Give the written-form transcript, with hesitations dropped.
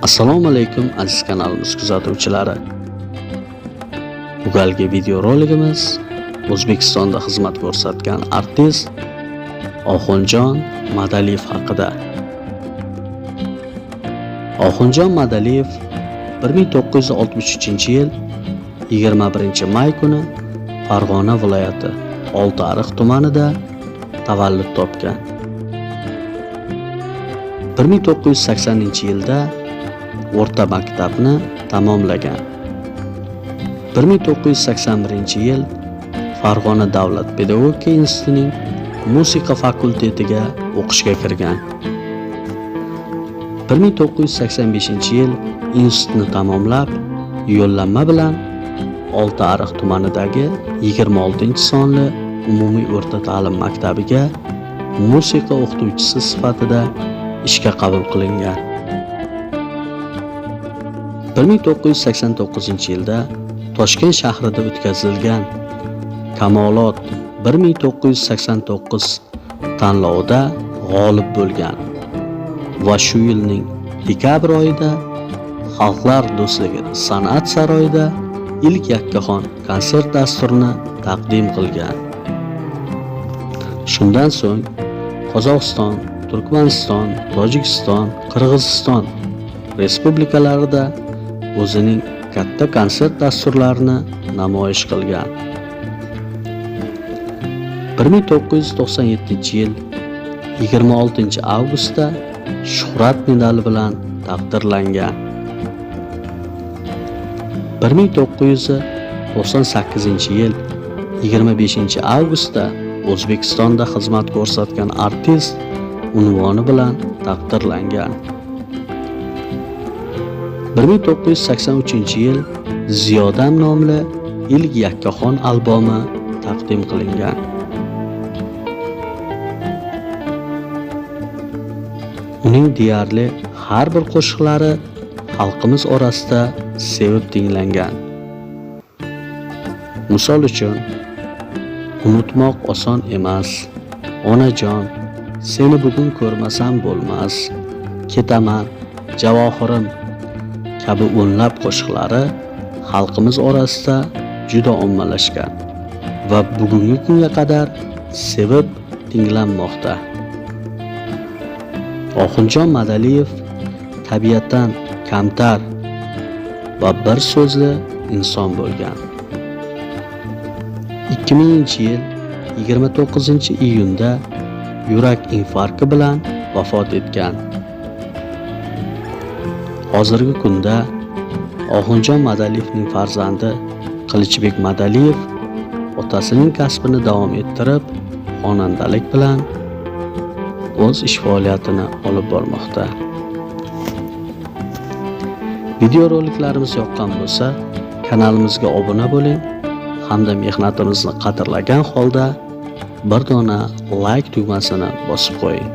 Assalomu alaykum, aziz kanalimiz kuzatuvchilari. Bugungi videorolikimiz O'zbekistonda xizmat ko'rsatgan artist Oxunjon Madaliyev haqida. Oxunjon Madaliyev 1963-yil 21 may kuni Farg'ona viloyati Oltiariq tumanida tavallud topgan. 1980-yilda o'rta maktabni tamomlagan. 1981-yil Farg'ona davlat pedagogika institutining musiqa fakultetiga o'qishga kirgan. 1985-yil institutni tamomlab, yo'llanma bilan Oltiariq tumanidagi 26-sonli umumiy o'rta ta'lim maktabiga musiqa o'qituvchisi sifatida ishga qabul qilingan. 1989-yilda Toshkent shahrida o'tkazilgan Kamolot 1989 tanlovida g'olib bo'lgan va shu yilning dekabr oyida Xalqlar do'stligi san'at saroyida ilk yakkaxon konsert dasturini taqdim qilgan. Shundan so'ng Qozog'iston, Turkmaniston, Tojikiston, Qirg'iziston respublikalarida o'zining katta konsert dasturlarini namoyish qilgan. 1997-yil 26 avgustda Shuhrat medali bilan taqdirlangan. 1998-yil 25 avgustda O'zbekistonda xizmat ko'rsatgan artist unvoni bilan taqdirlangan. 1983-yil Ziyodam nomli ilk yakkaxon albomi taqdim qilingan. Uning deyarli har bir qo'shiqlari xalqimiz orasida sevib tinglangan. Misol uchun, Unutmoq oson emas, Onajon, Seni bugun ko'rmasam bo'lmas, Ketaman, Javohirim kabi o'nlab qo'shiqlari xalqimiz orasida juda ommalashgan va bugungi kunga qadar sevib tinglanmoqda. Oxunjon Madaliyev tabiatan kamtar va bir so'zli inson bo'lgan. 2000-yil 29 iyunda yurak infarkti bilan vafot etgan. Hozirgi kunda Oxunjon Madaliyevning farzandi Qilichbek Madaliyev otasining kasbini davom ettirib, xonandalik bilan o'z ish faoliyatini olib bormoqda. Videoroliklarimiz yoqqan bo'lsa, kanalimizga obuna bo'ling hamda mehnatimizni qadrlagan holda bir dona like tugmasini bosib qo'ying.